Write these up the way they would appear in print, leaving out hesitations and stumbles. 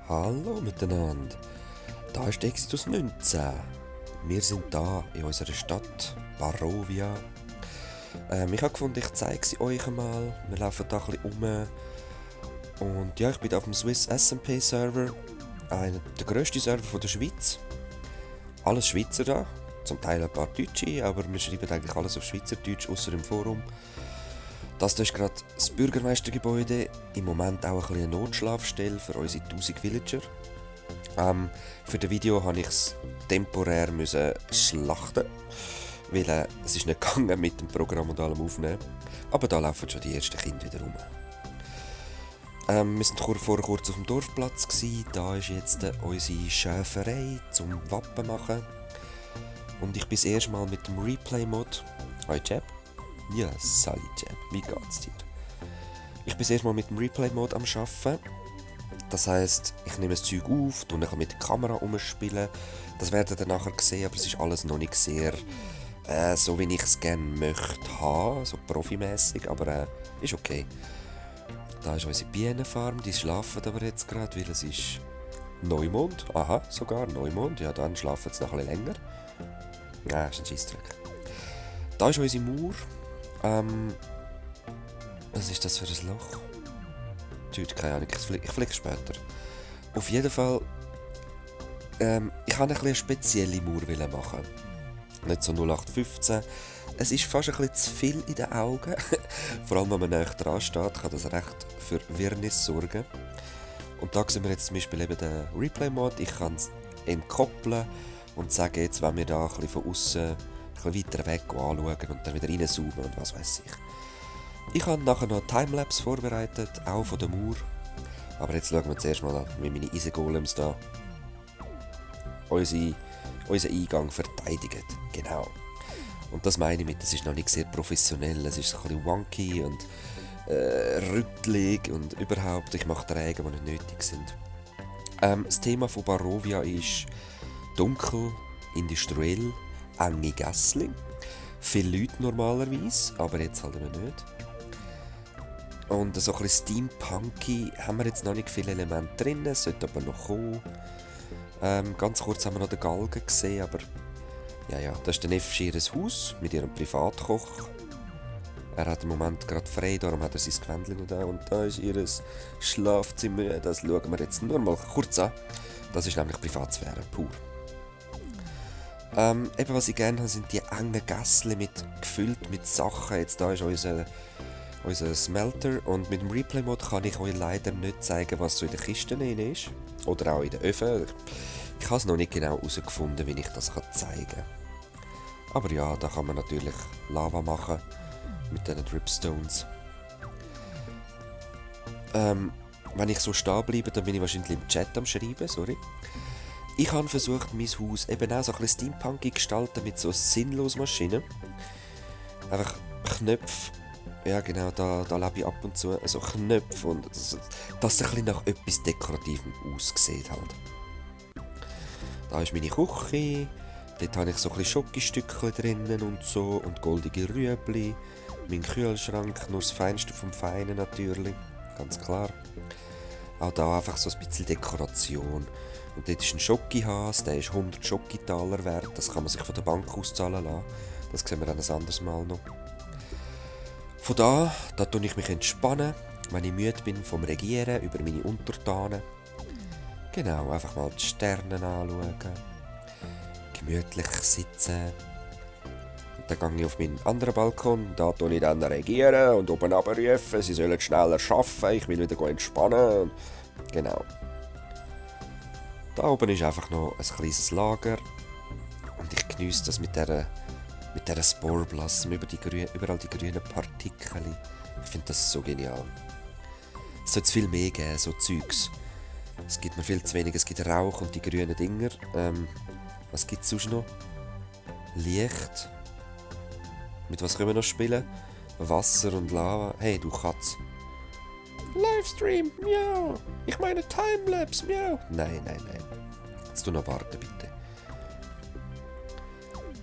Hallo miteinander, da ist Exodus 19. Wir sind da in unserer Stadt Barovia. Ich habe gefunden, ich zeige sie euch einmal. Wir laufen da ein bisschen rum. Und ja, ich bin auf dem Swiss SMP Server, einer der grössten Server der Schweiz. Alles Schweizer da, zum Teil ein paar Deutsche, aber wir schreiben eigentlich alles auf Schweizerdeutsch, außer im Forum. Das hier ist gerade das Bürgermeistergebäude, im Moment auch ein bisschen eine Notschlafstelle für unsere 1000 Villager. Für das Video musste ich es temporär schlachten, weil es ist nicht gegangen mit dem Programm und allem aufnehmen. Aber da laufen schon die ersten Kinder wieder rum. Wir waren vorher kurz auf dem Dorfplatz. Da ist jetzt unsere Schäferei zum Wappen machen. Und ich bin das erste Mal mit dem Replay-Mod. Hi Jeb. Ja, salut Jeb, wie geht's dir? Ich bin das erste Mal mit dem Replay-Mode am Arbeiten. Das heisst, ich nehme das Zeug auf, tue dann mit der Kamera umspielen. Das werdet ihr nachher sehen, aber es ist alles noch nicht sehr so, wie ich es gerne möchte haben, so profimässig, aber ist okay. Da ist unsere Bienenfarm, die schlafen aber jetzt gerade, weil es ist Neumond. Aha, sogar Neumond, ja dann schlafen sie noch ein bisschen länger. Ja, ist ein Scheissdreck. Da ist unsere Mauer. Was ist das für ein Loch? Dude, keine Ahnung, ich fliege später. Auf jeden Fall, ich wollte eine spezielle Mauer machen. Nicht so 0815. Es ist fast ein bisschen zu viel in den Augen. Vor allem, wenn man näher dran steht, kann das recht für Wirrnis sorgen. Und da sehen wir jetzt zum Beispiel eben den Replay-Mod. Ich kann es entkoppeln und sagen, jetzt, wenn wir da ein bisschen von außen ein bisschen weiter weg anschauen und dann wieder reinzoomen und was weiß ich. Ich habe nachher noch Timelapse vorbereitet, auch von der Mauer. Aber jetzt schauen wir zuerst mal an, wie meine Eisengolems da unseren Eingang verteidigen. Genau. Und das meine ich mit, das ist noch nicht sehr professionell, es ist ein bisschen wonky und rüttelig und überhaupt, ich mache Träge, die nicht nötig sind. Das Thema von Barovia ist dunkel, industriell, enge Gässli. Viele Leute normalerweise, aber jetzt halt nicht. Und so ein bisschen steampunky haben wir jetzt noch nicht viele Elemente drin, es sollte aber noch kommen. Ganz kurz haben wir noch den Galgen gesehen, aber ja, das ist der Neffe ihres Haus mit ihrem Privatkoch. Er hat im Moment gerade frei, darum hat er sein Gewändchen da. Und da ist ihr Schlafzimmer, das schauen wir jetzt nur mal kurz an. Das ist nämlich Privatsphäre, pur. Eben was ich gerne habe, sind die engen Gässchen gefüllt mit Sachen. Jetzt da ist unser Smelter und mit dem Replay-Mode kann ich euch leider nicht zeigen, was so in den Kisten drin ist. Oder auch in den Öfen. Ich habe es noch nicht genau herausgefunden, wie ich das zeigen kann. Aber ja, da kann man natürlich Lava machen mit diesen Dripstones. Wenn ich so stehen bleibe, dann bin ich wahrscheinlich im Chat am Schreiben, sorry. Ich habe versucht, mein Haus eben auch so ein bisschen steampunkig gestalten mit so sinnlosen Maschinen. Einfach Knöpfe. Ja genau, da lebe ich ab und zu. Also Knöpfe und dass es ein bisschen nach etwas Dekorativem aussieht halt. Da ist meine Küche. Dort habe ich so ein bisschen Schokostückchen drinnen und so und goldige Rüebli. Mein Kühlschrank, nur das Feinste vom Feinen natürlich, ganz klar. Auch da einfach so ein bisschen Dekoration. Und dort ist ein Schokihase, der ist 100 Schokitaler wert, das kann man sich von der Bank auszahlen lassen. Das sehen wir dann ein anderes Mal noch. Von da tue ich mich entspannen, wenn ich müde bin vom Regieren über meine Untertanen. Genau, einfach mal die Sterne anschauen, gemütlich sitzen. Und dann gehe ich auf meinen anderen Balkon, da tue ich dann regieren und oben runterrufen, sie sollen schneller arbeiten, ich will wieder entspannen. Genau. Da oben ist einfach noch ein kleines Lager und ich geniesse das mit dieser Sporeblossom überall die grünen Partikel. Ich finde das so genial. Es sollte viel mehr geben, so Zeugs. Es gibt mir viel zu wenig, es gibt Rauch und die grünen Dinger. Was gibt es sonst noch? Licht. Mit was können wir noch spielen? Wasser und Lava. Hey, du Katz. Livestream, miau. Ich meine Timelapse, miau. Nein. Jetzt tu noch warten, bitte.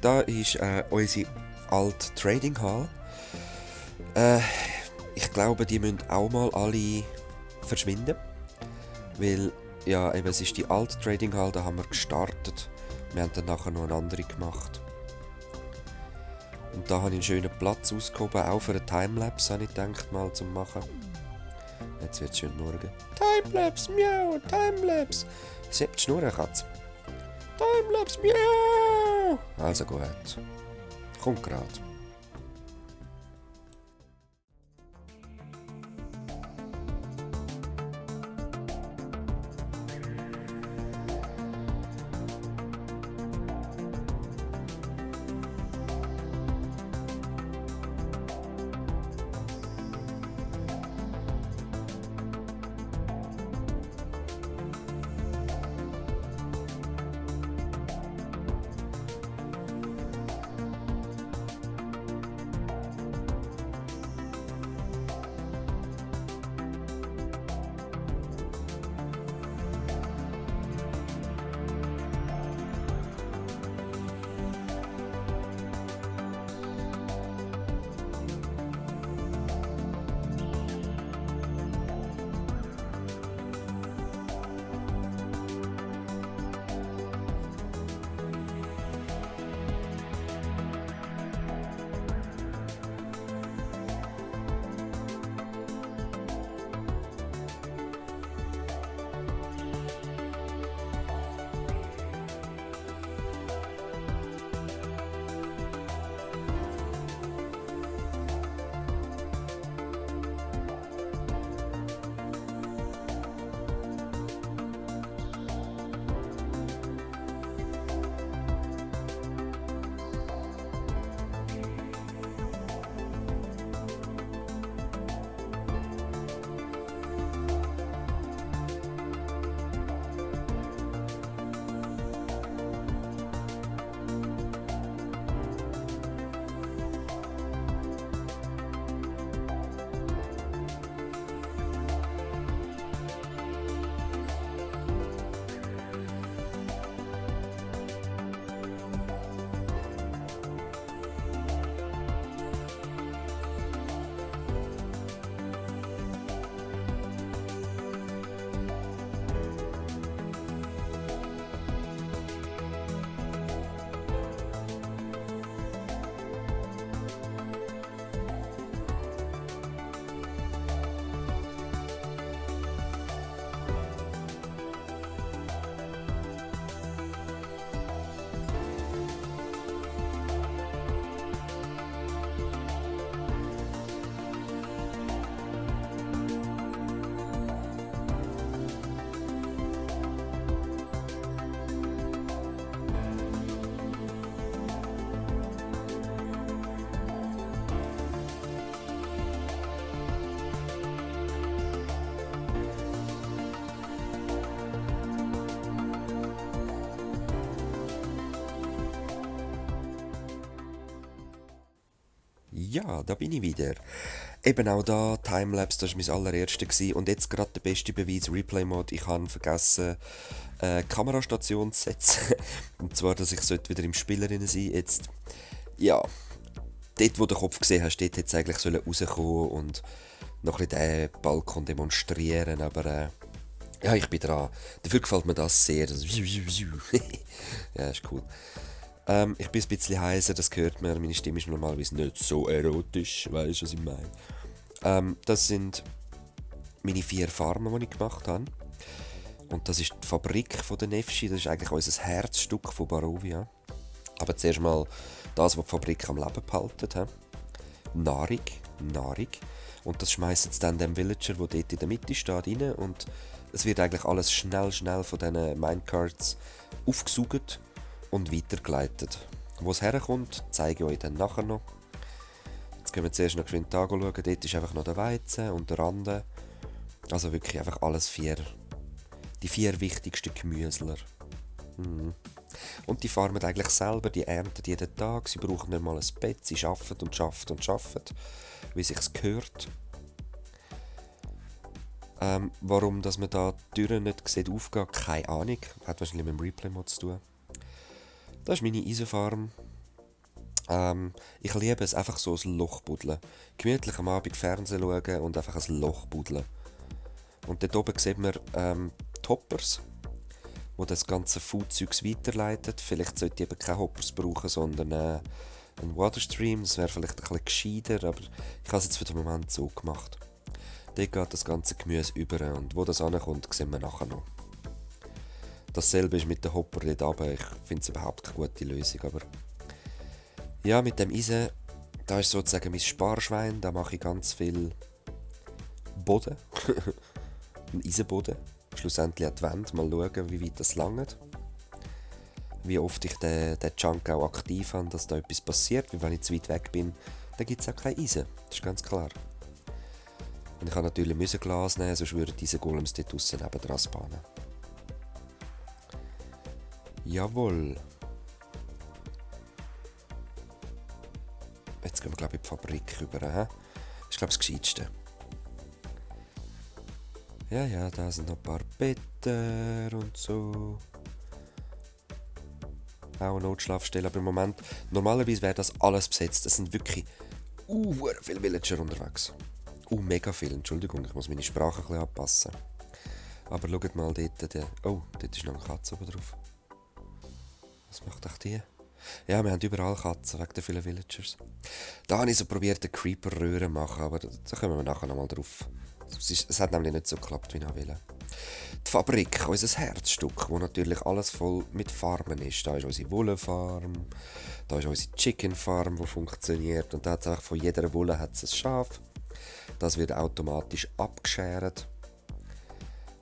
Da ist unsere alte Trading Hall. Ich glaube, die müssen auch mal alle verschwinden. Weil ja, eben, es ist die alte Trading Hall, da haben wir gestartet. Wir haben dann nachher noch eine andere gemacht. Und da habe ich einen schönen Platz ausgehoben, auch für eine Timelapse, habe ich gedacht, mal zu machen. Jetzt wird es schön morgen. Timelapse, miau, Timelapse. Sie hat die Schnurren, Katze. Timelapse, miau. Also gut. Kommt gerade. Ja, da bin ich wieder. Eben auch da, Timelapse, das war mein allererster gewesen. Und jetzt gerade der beste Beweis, Replay-Mode. Ich habe vergessen, Kamerastation zu setzen. Und zwar, dass ich wieder im Spiel sein sollte. Jetzt, ja, dort, wo du den Kopf gesehen hast, dort hätte es eigentlich rauskommen und noch ein bisschen den Balkon demonstrieren. Aber ja, ich bin dran. Dafür gefällt mir das sehr. Das ja, ist cool. Ich bin ein bisschen heiser, das hört man. Meine Stimme ist normalerweise nicht so erotisch, weißt du, was ich meine? Das sind meine 4 Farmen, die ich gemacht habe. Und das ist die Fabrik von der Nefschi, das ist eigentlich unser Herzstück von Barovia. Aber zuerst mal das, was die Fabrik am Leben behalten hat. Nahrung. Und das schmeißt jetzt dann dem Villager, der dort in der Mitte steht, rein. Und es wird eigentlich alles schnell von diesen Minecarts aufgesaugt und weitergeleitet. Wo es herkommt, zeige ich euch dann nachher noch. Jetzt gehen wir zuerst noch geschwind schauen. Dort ist einfach noch der Weizen und der Rande. Also wirklich einfach alles 4. Die 4 wichtigsten Gemüsler. Und die farmen eigentlich selber, die ernten jeden Tag. Sie brauchen nicht mal ein Bett, sie arbeiten und arbeiten, wie sich's gehört. Warum dass man da die Türen nicht sieht aufgehen, keine Ahnung. Hat wahrscheinlich mit dem Replay-Mod zu tun. Das ist meine Eisenfarm. Ich liebe es, einfach so ein Loch buddeln. Gemütlich am Abend Fernsehen schauen und einfach ein Loch buddeln. Und dort oben sieht man die Hoppers, wo das ganze Food-Zeugs weiterleitet. Vielleicht sollte ich eben keine Hoppers brauchen, sondern einen Waterstream. Das wäre vielleicht ein bisschen gescheiter, aber ich habe es jetzt für den Moment so gemacht. Dort geht das ganze Gemüse über und wo das ankommt, sehen wir nachher noch. Dasselbe ist mit den Hopper dort runter. Ich finde es überhaupt keine gute Lösung, aber ja, mit dem Eisen, da ist sozusagen mein Sparschwein, da mache ich ganz viel Boden. Ein Eisenboden. Schlussendlich an die Wand, mal schauen, wie weit das langt. Wie oft ich den Chunk auch aktiv habe, dass da etwas passiert, weil wenn ich zu weit weg bin, dann gibt es auch kein Eisen. Das ist ganz klar. Und ich habe natürlich ein Glas nehmen, sonst würden diese Golems dort draussen nebendran spawnen. Jawohl. Jetzt gehen wir, glaube ich, in die Fabrik rüber. Das ist, glaube ich, das Gescheitste. Ja, da sind noch ein paar Betten und so. Auch eine Notschlafstelle, aber im Moment, normalerweise wäre das alles besetzt. Es sind wirklich viele Villager unterwegs. Mega viel, Entschuldigung, ich muss meine Sprache ein bisschen anpassen. Aber schaut mal dort, dort ist noch eine Katze oben drauf. Was macht auch die? Ja, wir haben überall Katzen, wegen den vielen Villagers. Da habe ich so probiert, eine Creeper-Röhre zu machen, aber da kommen wir nachher nochmal drauf. Es hat nämlich nicht so geklappt, wie ich wollte. Die Fabrik, unser Herzstück, wo natürlich alles voll mit Farmen ist. Da ist unsere Wollenfarm, da ist unsere Chicken Farm, die funktioniert. Und da hat es einfach von jeder Wolle hat's ein Schaf. Das wird automatisch abgeschert.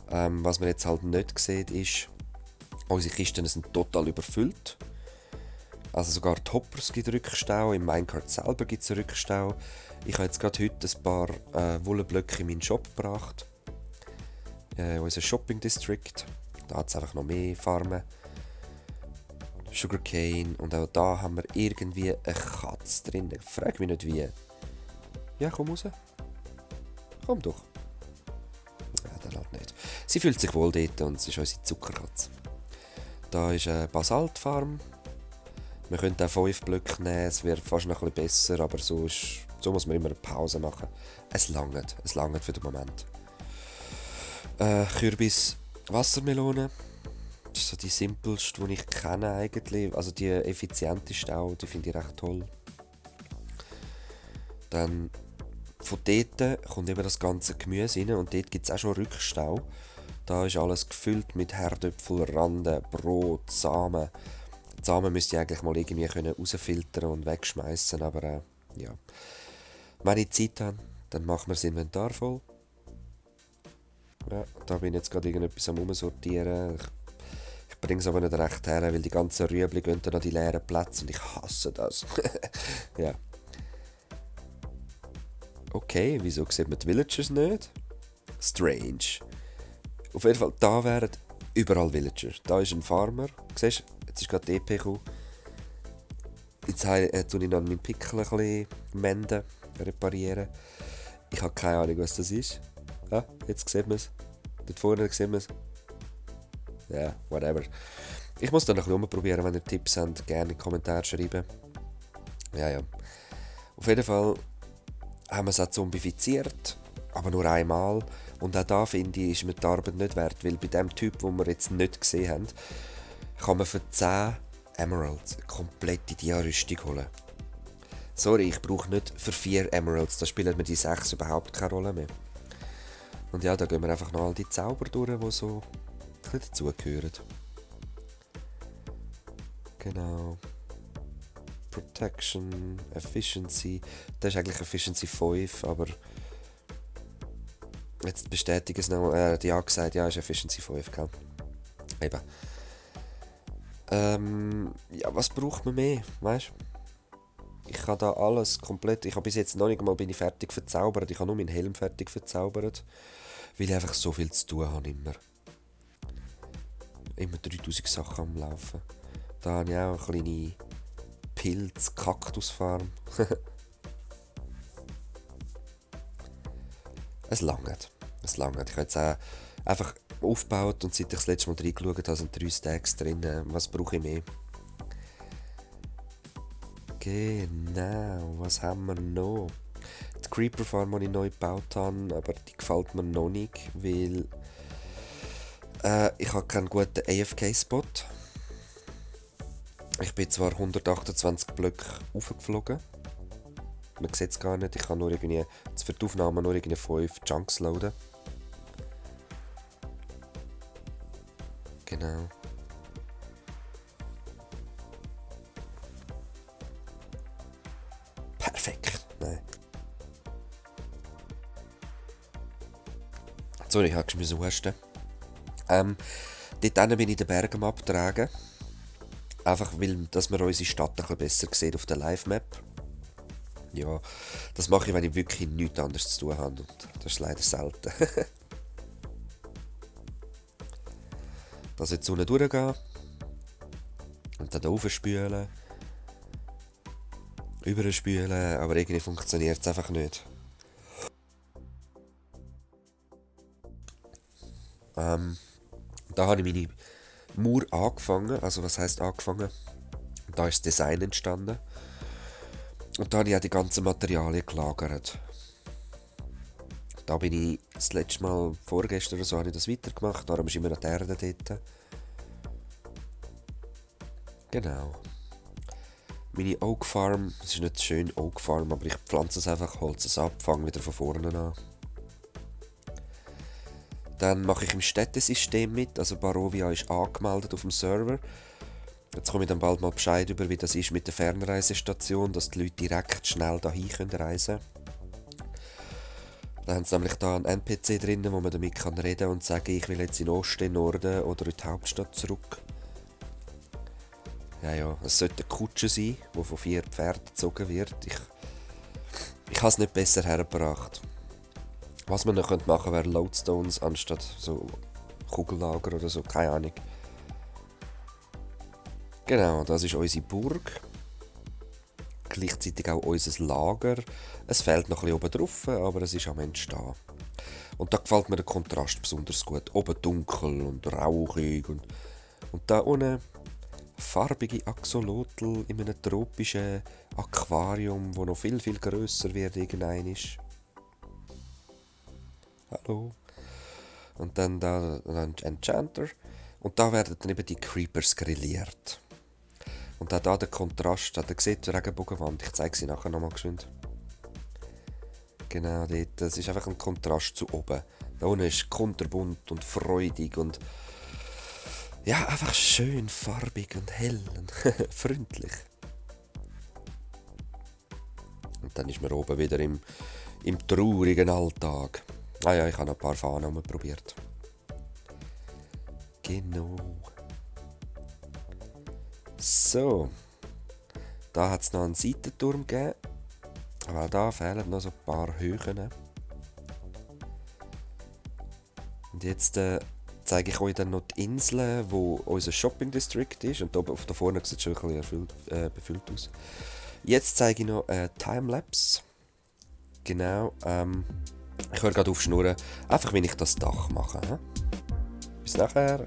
Was man jetzt halt nicht sieht, ist, unsere Kisten sind total überfüllt. Also sogar die Hoppers gibt Rückstau, im Minecart selber gibt es Rückstau. Ich habe jetzt gerade heute ein paar Wollenblöcke in meinen Shop gebracht. Unser Shopping District. Da hat es einfach noch mehr Farmen. Sugarcane. Und auch da haben wir irgendwie eine Katze drin. Ich frage mich nicht wie. Ja, komm raus. Komm doch. Ja, dann halt nicht. Sie fühlt sich wohl dort und es ist unsere Zuckerkatze. Da ist eine Basaltfarm. Wir können auch 5 Blöcke nehmen, es wäre fast noch ein bisschen besser, aber so muss man immer eine Pause machen. Es langt für den Moment. Kürbis, Wassermelone, das ist so die simpelste, die ich kenne eigentlich, also die effizienteste auch, die finde ich recht toll. Dann von dort kommt eben das ganze Gemüse rein und dort gibt es auch schon Rückstau. Da ist alles gefüllt mit Herdöpfel, Randen, Brot, Samen. Die Samen müsste ich eigentlich mal irgendwie rausfiltern und wegschmeißen, aber ja. Wenn ich Zeit habe, dann machen wir das Inventar voll. Ja, da bin ich jetzt gerade irgendetwas am Umsortieren. Ich bringe es aber nicht recht her, weil die ganzen Rüebli gehen dann an die leeren Plätze und ich hasse das. Ja. Okay, wieso sieht man die Villagers nicht? Strange. Auf jeden Fall, da wären überall Villager. Da ist ein Farmer. Siehst du, jetzt ist gerade die EP gekommen. Jetzt tue ich noch meinen Pickel ein bisschen menden, reparieren. Ich habe keine Ahnung, was das ist. Ja, jetzt sieht man es. Dort vorne sieht man es. Ja, whatever. Ich muss dann noch ein bisschen rumprobieren, wenn ihr Tipps habt, gerne in die Kommentare schreiben. Ja. Auf jeden Fall haben wir es auch zombifiziert, aber nur einmal. Und auch da finde ich, ist mir die Arbeit nicht wert, weil bei dem Typ, den wir jetzt nicht gesehen haben, kann man für 10 Emeralds eine komplette Dia-Rüstung holen. Sorry, ich brauche nicht für 4 Emeralds, da spielen mir die 6 überhaupt keine Rolle mehr. Und ja, da gehen wir einfach noch all die Zauber durch, die so ein bisschen dazugehören. Genau. Protection, Efficiency. Das ist eigentlich Efficiency 5, aber jetzt bestätige es noch. Die hat gesagt, ja, ist Efficiency 5, gell? Eben. Ja, was braucht man mehr, weißt du? Ich habe da alles komplett. Ich habe bis jetzt noch nicht mal bin ich fertig verzaubert. Ich habe nur meinen Helm fertig verzaubert, weil ich einfach so viel zu tun habe immer. Immer 3000 Sachen am Laufen. Da habe ich auch eine kleine Pilz-Kaktusfarm. Es langt. Ich habe jetzt auch einfach aufgebaut und seit ich das letzte Mal reingeschaut habe, sind 3 Stacks drin. Was brauche ich mehr? Genau, was haben wir noch? Die Creeper Farm, die ich neu gebaut habe, aber die gefällt mir noch nicht, weil Ich habe keinen guten AFK-Spot. Ich bin zwar 128 Blöcke aufgeflogen. Man sieht es gar nicht. Ich kann nur irgendwie für die Aufnahme nur irgendwie 5 Chunks loaden. Genau. Perfekt. Nein. Sorry, ich musste husten. Dort bin ich den Berg am Abtragen. Einfach weil, dass man unsere Stadt ein bisschen besser sieht auf der Live-Map. Ja, das mache ich, wenn ich wirklich nichts anderes zu tun habe. Und das ist leider selten. Dass jetzt unten durchgehen. Und dann da raufspülen. Überspülen. Aber irgendwie funktioniert es einfach nicht. Da habe ich meine Mauer angefangen. Also was heisst angefangen? Da ist das Design entstanden. Und da habe ich auch die ganzen Materialien gelagert. Da bin ich das letzte Mal, vorgestern oder so, habe ich das weitergemacht. Darum ist immer noch die Erde dort. Genau. Meine Oak Farm, das ist nicht schön Oak Farm, aber ich pflanze es einfach, holze es ab, fange wieder von vorne an. Dann mache ich im Städtesystem mit, also Barovia ist angemeldet auf dem Server. Jetzt komme ich dann bald mal Bescheid über, wie das ist mit der Fernreisestation, dass die Leute direkt schnell dahin reisen können. Da haben sie nämlich da einen NPC drin, wo man damit kann reden und sagen, ich will jetzt in Osten, Norden oder in die Hauptstadt zurück. Ja, es sollte eine Kutsche sein, die von 4 Pferden gezogen wird. Ich habe es nicht besser hergebracht. Was man noch machen könnte, wäre Lodestones anstatt so Kugellager oder so, keine Ahnung. Genau, das ist unsere Burg. Gleichzeitig auch unser Lager. Es fehlt noch ein bisschen oben drauf, aber es ist am Entstehen. Und da gefällt mir der Kontrast besonders gut. Oben dunkel und rauchig und da unten farbige Axolotl in einem tropischen Aquarium, das noch viel, viel grösser wird irgendein ist. Hallo. Und dann da ein Enchanter. Und da werden dann eben die Creepers grilliert. Und auch da der Kontrast, ihr seht die Regenbogenwand, ich zeige sie nachher nochmal geschwind. Genau dort, das ist einfach ein Kontrast zu oben. Da unten ist kunterbunt und freudig und ja, einfach schön farbig und hell und freundlich. Und dann ist man oben wieder im traurigen Alltag. Ah ja, ich habe noch ein paar Fahnen probiert. Genau. So. Da hat es noch einen Seitenturm gegeben. Aber da fehlen noch so ein paar Höhen. Und jetzt zeige ich euch dann noch die Insel, wo unser Shopping District ist. Und da vorne sieht es schon ein bisschen befüllt aus. Jetzt zeige ich noch Timelapse. Genau. Ich höre gerade aufschnurren. Einfach, wenn ich das Dach mache. Bis nachher.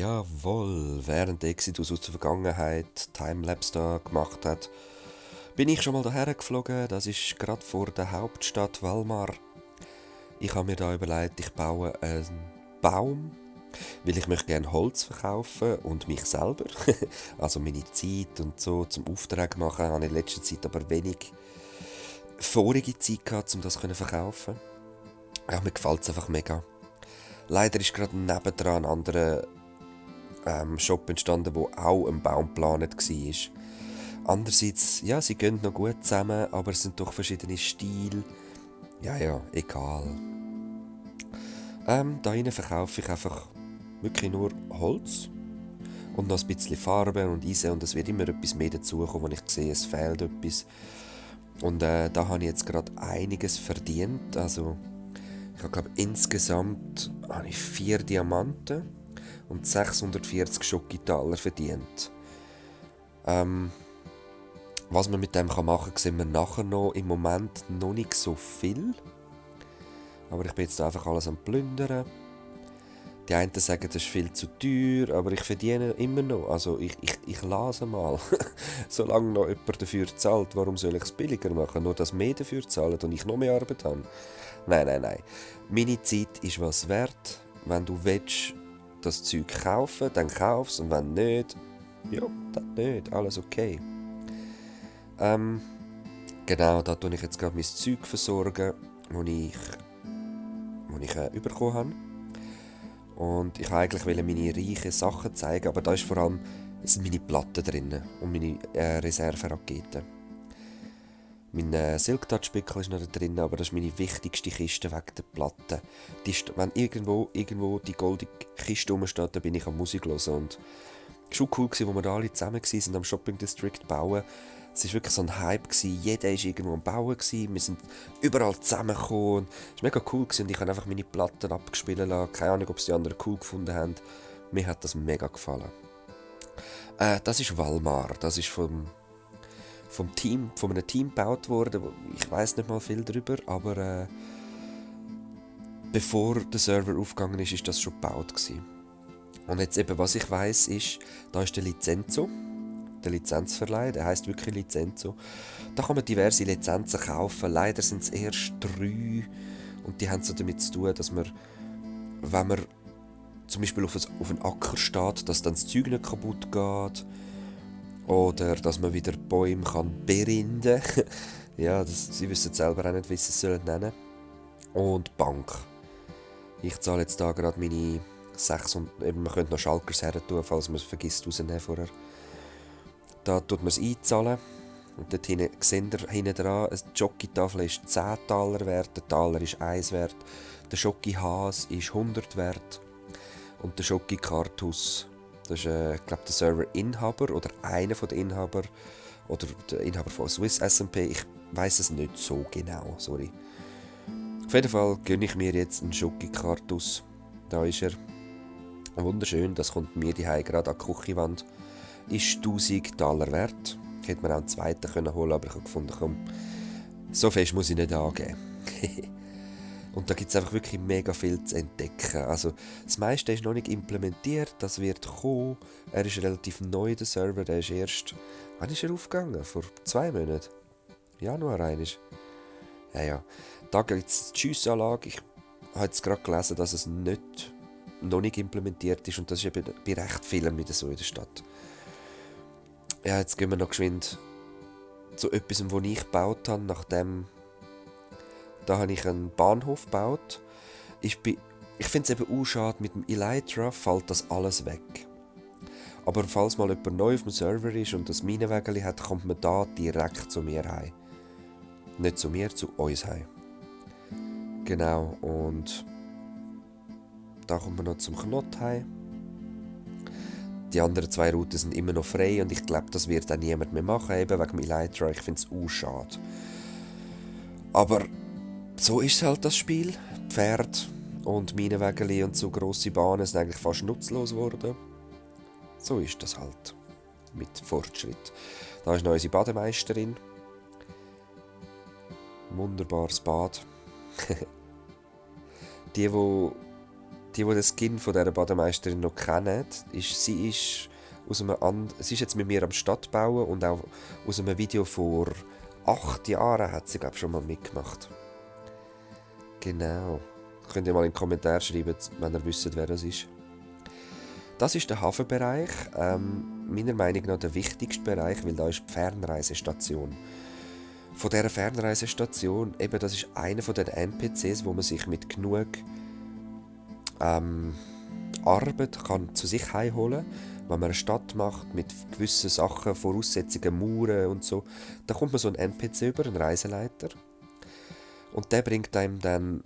Jawohl, während der Exodus aus der Vergangenheit Timelapse da gemacht hat, bin ich schon mal daher geflogen. Das ist gerade vor der Hauptstadt Valmar. Ich habe mir da überlegt, ich baue einen Baum, weil ich möchte gerne Holz verkaufen und mich selber. Also meine Zeit und so zum Auftrag machen. Ich habe in letzter Zeit aber wenig vorige Zeit gehabt, um das zu verkaufen. Ja, mir gefällt es einfach mega. Leider ist gerade nebendran ein anderer Shop entstanden, wo auch ein Baum geplant war. Andererseits, ja, sie gehen noch gut zusammen, aber es sind doch verschiedene Stile. Ja, egal. Da drinnen verkaufe ich einfach wirklich nur Holz und noch ein bisschen Farbe und Eisen und es wird immer etwas mehr dazukommen, wenn ich sehe, es fehlt etwas. Und da habe ich jetzt gerade einiges verdient. Also ich glaube insgesamt habe ich 4 Diamanten und 640 Schokitaler verdient. Was man mit dem machen kann, sehen wir nachher noch. Im Moment noch nicht so viel. Aber ich bin jetzt einfach alles am Plündern. Die einen sagen, das ist viel zu teuer, aber ich verdiene immer noch. Also ich lasse mal. Solange noch jemand dafür zahlt, warum soll ich es billiger machen? Nur, dass mehr dafür zahlen und ich noch mehr Arbeit habe. Nein. Meine Zeit ist was wert. Wenn du willst, das Zeug kaufen, dann kauf's. Und wenn nicht, ja, dann nicht. Alles okay. Genau, da tue ich jetzt gerade mein Zeug versorgen, das ich bekommen habe. Und ich wollte eigentlich meine reichen Sachen zeigen, aber da ist vor allem sind meine Platten drin und meine Reserveraketen. Mein Silk-Touch-Pickel ist noch da drin, aber das ist meine wichtigste Kiste wegen der Platten. Wenn irgendwo die goldene Kiste rumsteht, dann bin ich am Musik hören. Und es war schon cool, als wir da alle zusammen waren, am Shopping District bauen. Es war wirklich so ein Hype, jeder war irgendwo am Bauen, wir sind überall zusammengekommen. Es war mega cool und ich habe einfach meine Platten abgespielt lassen. Keine Ahnung, ob es die anderen cool gefunden haben. Mir hat das mega gefallen. Das ist Valmar, das ist von einem Team gebaut worden. Ich weiss nicht mal viel darüber, aber bevor der Server aufgegangen ist, ist das schon gebaut gewesen. Und jetzt eben, was ich weiss, ist, da ist der Lizenzo. Der Lizenzverleih, der heisst wirklich Lizenzo. Da kann man diverse Lizenzen kaufen. Leider sind es erst 3 und die haben so damit zu tun, dass man, wenn man zum Beispiel auf einen Acker steht, dass dann das Zeug nicht kaputt geht oder dass man wieder Bäume berinden kann. Ja, sie wissen selber auch nicht, wie sie es nennen sollen. Und Bank. Ich zahle jetzt da gerade meine 600, man könnte noch Schalkers her tun, falls man es vergisst rausnehmen vorher. Da tut man es einzahlen und dort hinten dran, eine Jockey-Tafel ist 10 Taler wert, der Taler ist 1 wert, der Schoki-Has ist 100 wert und der Schoki-Kartus, das ist glaube der Server-Inhaber oder einer der Inhaber oder der Inhaber von Swiss SMP, ich weiss es nicht so genau, sorry. Auf jeden Fall gönne ich mir jetzt einen Schoki-Kartus, da ist er, wunderschön, das kommt mir daheim gerade an die Küchenwand. Ist 1000 Taler wert. Ich hätte mir auch einen zweiten holen können, aber ich habe gefunden, komm, so fest muss ich nicht angeben. Und da gibt es einfach wirklich mega viel zu entdecken. Also das meiste ist noch nicht implementiert, das wird kommen. Er ist relativ neu, der Server, der ist erst... Wann ist er aufgegangen? Vor 2 Monaten? Januar eigentlich. Ja. Da gibt es die Schiessanlage. Ich habe jetzt gerade gelesen, dass es noch nicht implementiert ist und das ist eben bei recht vielen wieder so in der Stadt. Ja, jetzt gehen wir noch geschwind zu etwas, was ich gebaut habe. Da habe ich einen Bahnhof gebaut. Ich finde es eben auch schade, mit dem Elytra fällt das alles weg. Aber falls mal jemand neu auf dem Server ist und das Minenwägeli hat, kommt man da direkt zu mir heim. Nicht zu mir, zu uns heim. Genau, und da kommt man noch zum Knott heim. Die anderen 2 Routen sind immer noch frei und ich glaube, das wird auch niemand mehr machen, eben wegen dem Elytra. Ich finde es auch schade. Aber so ist es halt, das Spiel. Pferd und Minenwägeli und so grosse Bahnen sind eigentlich fast nutzlos geworden. So ist das halt. Mit Fortschritt. Da ist noch unsere Bademeisterin. Wunderbares Bad. Die die den Skin von dieser Bademeisterin noch kennen, sie ist jetzt mit mir am Stadtbauen und auch aus einem Video vor 8 Jahren hat sie, glaube ich, schon mal mitgemacht. Genau. Könnt ihr mal in die Kommentare schreiben, wenn ihr wisst, wer das ist. Das ist der Hafenbereich. Meiner Meinung nach der wichtigste Bereich, weil da ist die Fernreisestation. Von dieser Fernreisestation, eben das ist einer von den NPCs, wo man sich mit genug Arbeit kann zu sich heimholen kann. Wenn man eine Stadt macht mit gewissen Sachen, Voraussetzungen, Mauern und so, dann kommt man so einen NPC über, einen Reiseleiter. Und der bringt einem dann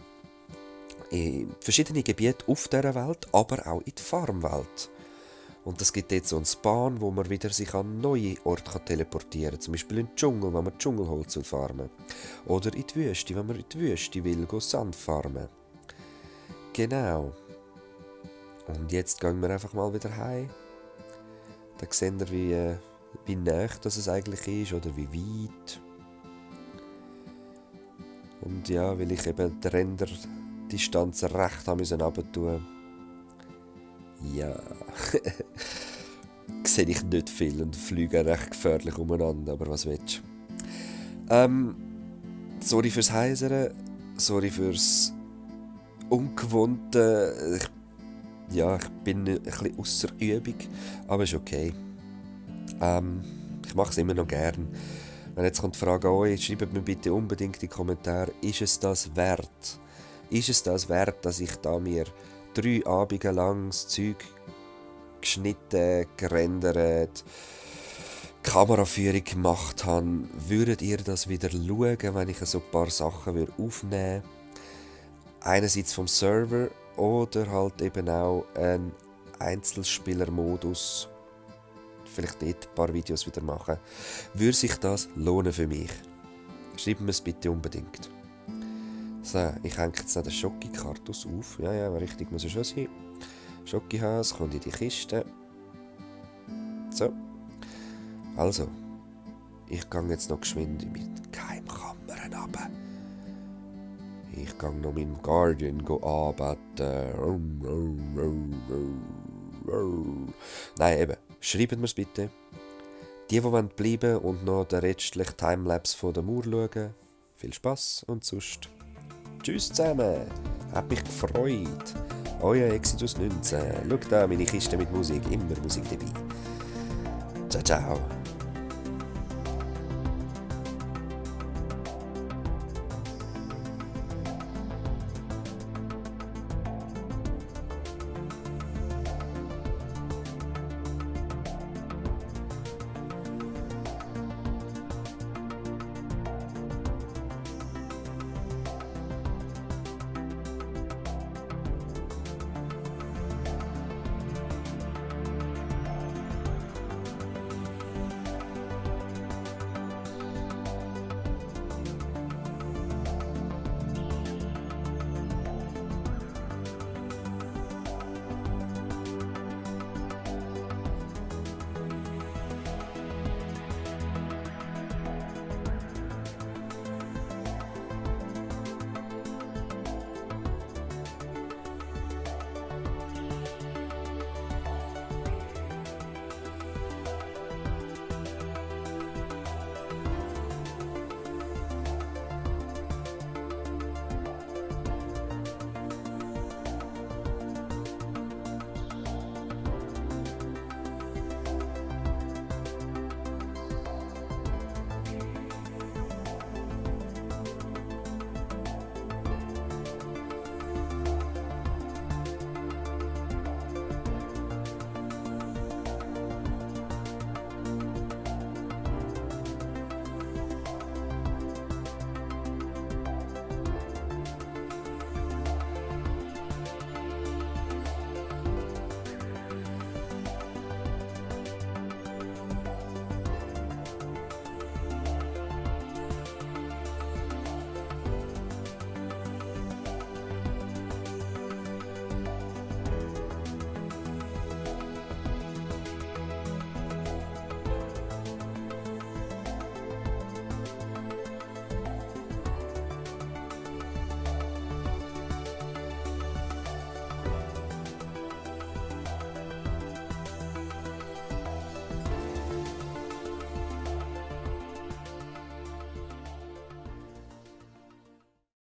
in verschiedene Gebiete auf dieser Welt, aber auch in die Farmwelt. Und es gibt jetzt so einen Spawn, wo man wieder sich an neue Orte teleportieren kann. Zum Beispiel in den Dschungel, wenn man Dschungelholz farmen. Oder in die Wüste, wenn man in die Wüste will, Sand farmen. Genau. Und jetzt gehen wir einfach mal wieder heim. Da seht ihr, wie nah das eigentlich ist oder wie weit. Und ja, weil ich eben die Renderdistanz recht runter. Ja, sehe ich nicht viel und fliege recht gefährlich umeinander, aber was willst du? Sorry fürs Heisern, sorry fürs Ungewohnte. Ich bin ein bisschen ausser Übung, aber ist okay. Ich mache es immer noch gern. Wenn jetzt kommt die Frage an euch, schreibt mir bitte unbedingt in die Kommentare, ist es das wert? Ist es das wert, dass ich da mir 3 Abende lang das Zeug geschnitten, gerendert, Kameraführung gemacht habe? Würdet ihr das wieder schauen, wenn ich so ein paar Sachen aufnehmen würde? Einerseits vom Server oder halt eben auch ein Einzelspielermodus. Vielleicht dort ein paar Videos wieder machen. Würde sich das lohnen für mich? Schreibt mir es bitte unbedingt. So, ich hänge jetzt noch den Schoki-Kartus auf. Ja, aber richtig muss er schon sein. Schoki-Hase kommt in die Kiste. So. Also, ich gehe jetzt noch geschwind in meine Geheimkammern runter. Ich gehe noch meinem Guardian anbeten. Nein, eben. Schreibt mir es bitte. Die bleiben wollen und noch den restlichen Timelapse von der Mauer schauen, viel Spass und sonst tschüss zusammen. Hat mich gefreut. Euer Exodus 19. Schaut da, meine Kiste mit Musik. Immer Musik dabei. Ciao, ciao.